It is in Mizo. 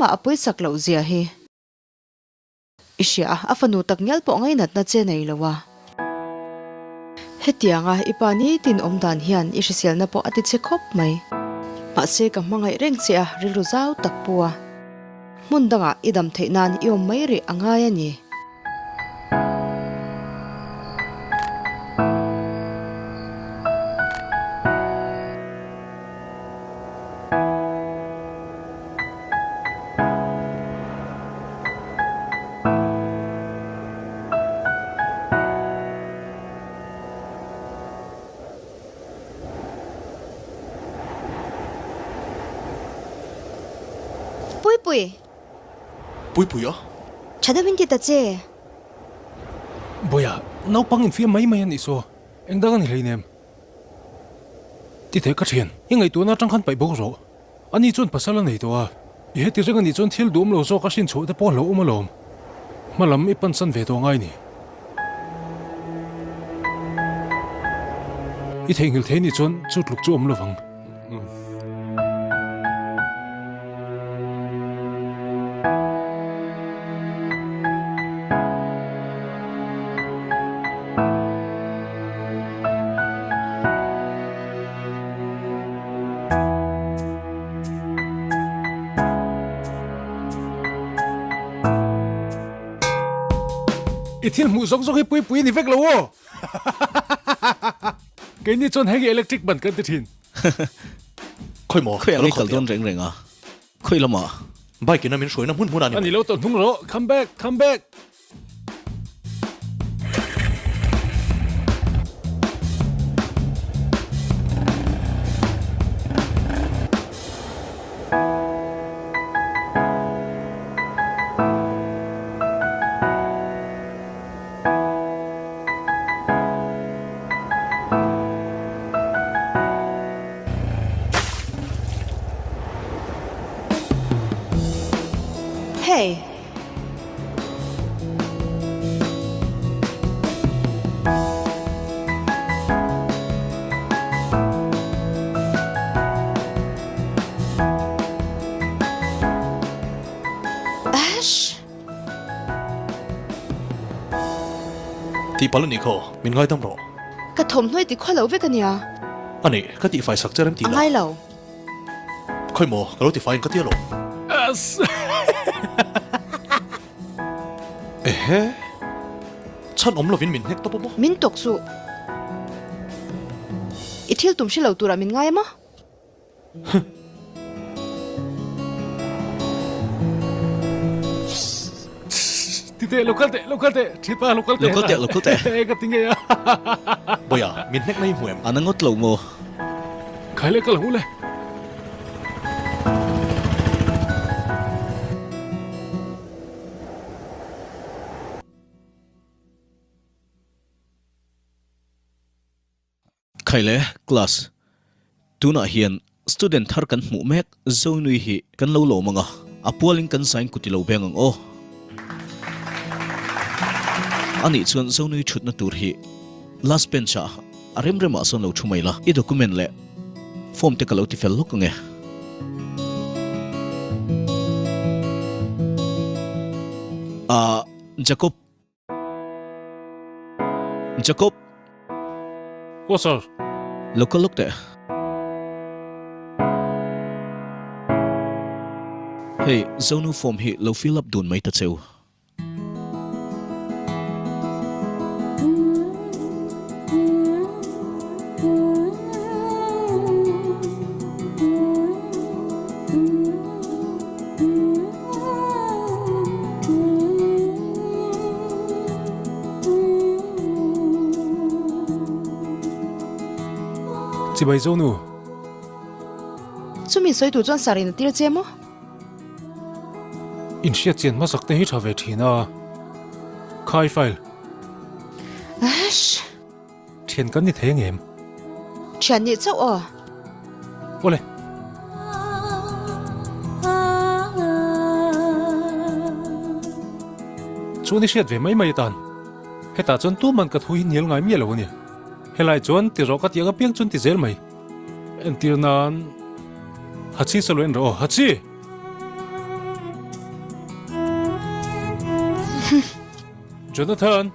mah a pawisak loh zia hi. I hria a, a fanu tak ngial pawh ngainatna che nei lo a. Hetianga i pa nitin awm dan hian i hriselna pawh a ti che khawp mai. Mahse ka hmangaih reng che a, rilru zau tak pu a. Hmun dangah i dam theih nan i awm mai rih a ngai a ni. Puipui! Puipui a? Tha deuhin ti ta che. Bawiha, naupang infiam mai mai a nih saw. Eng dang a ni hleinem. Ti thei ka thian, i ngaihtuahna atang khan paih bawk rawh. Ani chuan pasal a nei tawh a, i heti reng anih chuan thil duhawm lo zawk a hrin chhuah te pawh a hlauhawm alawm. Hma lam i pansan ve tawh ngai ni. I theihnghilh thei nih chuan chu tluk chu awm lovang. I thil hmuh zawk zawk hi puipui a ni vek lo aw. Keini chuan heng hi electric ban kan ti thin. Khawi maw? Khawi ang i kal dawn reng reng a? Khawi lamah? Bike in a min hruaina hmun hmun a ni mai. A ni lo tawh hnung rawh. Come back, come back. Hey! Ash! Tihpalh a nih khaw, min ngaidam rawh. Ka thawmhnaw i ti khaw lo vek a nia. A nih, ka tihfai sak che rem tih A la. ngai lo. Khawi maw, ka lo tifai in ka tia lo. Ehe, chhan awm lovin min hnek tawp a maw? Min tawk suh. I thil tum hre lo turah min ngai a maw? Huh. Ti teh, lo kal teh, lo kal teh, thipa lo kal teh. Lo kal teh, lo kal teh. Ka ti ngei a. Bawiha, min hnek mai hmu em? A na ngawt lo maw? Khai le kal ang u le. Khai le, class. Tunah hian student thar kan hmuh mek Zonui hi kan lo lawm ang a, a pualin kan zain kut i lo beng ang aw. Anih chuan Zonui thutna tur hi last bench ah a rem remah sawn lo thu mai la, i document leh form te ka lo ti fel lawk ang e. Ah, Jacob. Jacob! Aw sir. Lo kal lawk teh. Hei, Zonu form hi lo fill up dun mai ta cheu. Chibai zo nu. Chumi sawi tur chuan sar in a tir che maw? In hriat chian hmasak te hi tha ve thin a. Khai file. Ash! Thian kan ni thei angem? Thian nih chauh aw. Awle. Chuan i hriat ve mai mai atan. Hetah chuan tuman ka thu hi hnial ngai miah lo a ni. Helai chuan ti rawh ka tih ang apiang chuan ti zel mai. Entir nan Hachi saw lo en rawh aw. Hachi! Jonathan!